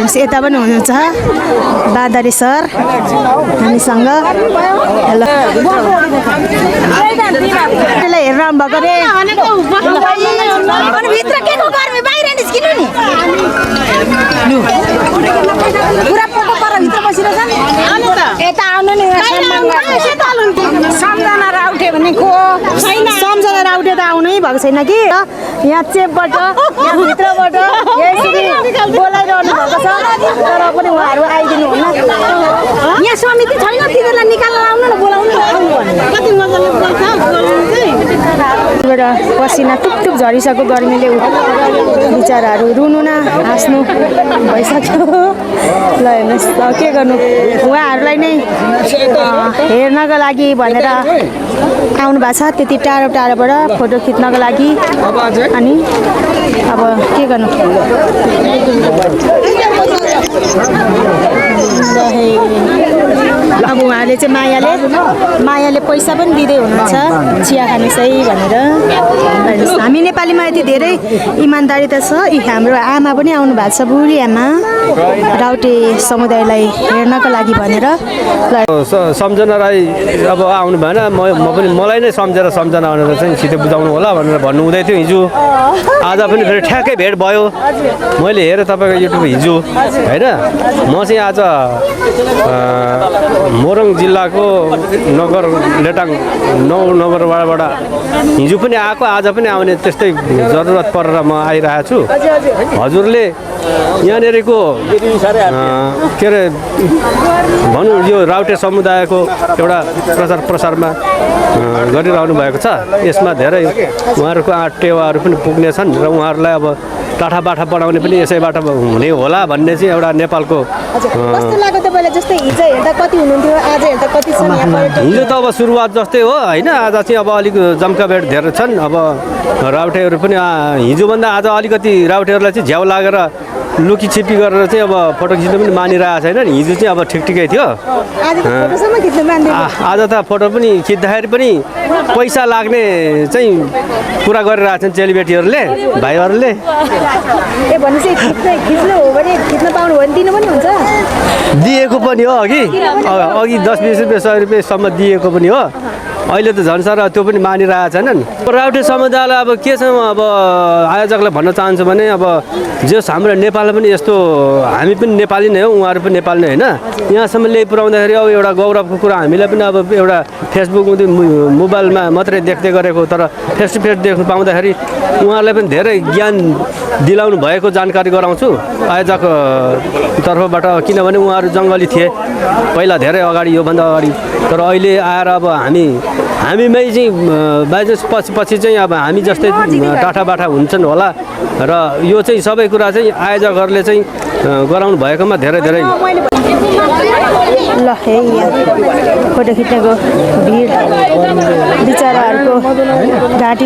यता पनि हुनुहुन्छ बादरी सर हामीसँग हेलो त्यसलाई हेरेर भएको रे भित्र के को गर्मी बाहिर निस्किनु नि पुरा पोको पर भित्र बसिरहेछ नि यता आउनु नि सम्झना राउटे भनेको छैन सम्झना राउटे त आउनै भएको छैन कि यहाँ चेपबाट यहाँ भित्रबाट यसरी बोलाइरहनु भएको छ तर पनि उहाँहरू आइदिनु हुन्न यहाँ समिति छैन तिनीहरूलाई निकालेर आउनु न बोलाउनु कति मजाले बोल्छ पसिना टुकटुक झरिसक्यो गर्मीले बिचराहरू रुनु न हाँस्नु भइसक्यो ल हेर्नुहोस् के गर्नु उहाँहरूलाई नै हेर्नको लागि भनेर आउनु भएको छ त्यति टाढो टाढोबाट फोटो खिच्नको लागि अनि अब के गर्नु अब उहाँले चाहिँ मायाले पैसा पनि दिँदै हुनुहुन्छ चिया खानुहोस् है भनेर हामी नेपालीमा यति धेरै इमान्दारी त छ हाम्रो आमा पनि आउनु भएको छ बुढी आमा राउटे समुदायलाई हेर्नको लागि भनेर सम्झना राई अब आउनु भएन पनि मलाई नै सम्झना भनेर चाहिँ सिधै बुझाउनु होला भनेर भन्नु हुँदै थियो हिजो आज पनि फेरि ठ्याक्कै भेट भयो मैले हेरेँ तपाईँको युट्युब हिजो होइन म चाहिँ आज मोरङ जिल्लाको नगर लेटाङ 9 नगरबाट हिजो पनि आएको आज पनि आउने त्यस्तै जरुरत परेर म आइरहेको छु हजुरले यहाँनिरको के अरे भनौँ यो राउटे समुदायको एउटा प्रचार प्रसारमा गरिरहनु भएको छ यसमा धेरै उहाँहरूको टेवाहरू पनि पुग्नेछन् र उहाँहरूलाई अब टाठाबाठा बढाउने पनि यसैबाट हुने होला भन्ने चाहिँ एउटा नेपालको कस्तो लाग्यो तपाईलाई जस्तै हिजो हेर्दा कति हुनुहुन्थ्यो आज हेर्दा कति छन् यहाँ पर्यटक हिजो त अब सुरुवात जस्तै हो होइन आज चाहिँ अब अलिक जम्काभेट धेरै छन् अब राउटेहरू पनि हिजोभन्दा आज अलिकति राउटेहरूलाई चाहिँ झ्याउ लागेर लुकी छिपी गरेर चाहिँ अब फोटो खिच्न पनि मानिरहेको छैन नि हिजो चाहिँ अब ठिकै थियो आज त फोटो पनि खिच्दाखेरि पनि पैसा लाग्ने चाहिँ कुरा गरिरहेको छन् चेलीबेटीहरूले भाइहरूले दिएको पनि हो अघि 10-20 रुपियाँ 100 रुपियाँसम्म दिएको पनि हो अहिले त झन् साह्रो त्यो पनि मानिरहेको छैनन् राउटे समुदायलाई अब के छ अब आयोजकलाई भन्न चाहन्छु भने अब जस हाम्रो नेपालमा पनि यस्तो हामी पनि नेपाली नै हो उहाँहरू पनि नेपाली नै होइन यहाँसम्म ल्याइ पुऱ्याउँदाखेरि अब एउटा गौरवको कुरा हामीलाई पनि अब एउटा फेसबुक मोबाइलमा मात्रै देख्दै गरेको तर फेस टु फेस देख्नु पाउँदाखेरि उहाँहरूलाई पनि धेरै ज्ञान दिलाउनु भएको जानकारी गराउँछु आयोजक तर्फबाट किनभने उहाँहरू जङ्गली थिए पहिला धेरै अगाडि योभन्दा अगाडि तर अहिले आएर अब हामीमै चाहिँ बाइचान्स पछि चाहिँ अब हामी जस्तै टाठाबाठा हुन्छन् होला र यो चाहिँ सबै कुरा चाहिँ आयोजकहरूले चाहिँ गराउनु भएकोमा धेरै धेरै ल है फोटो खिच्नेको भिड बिचराहरूको घाँटी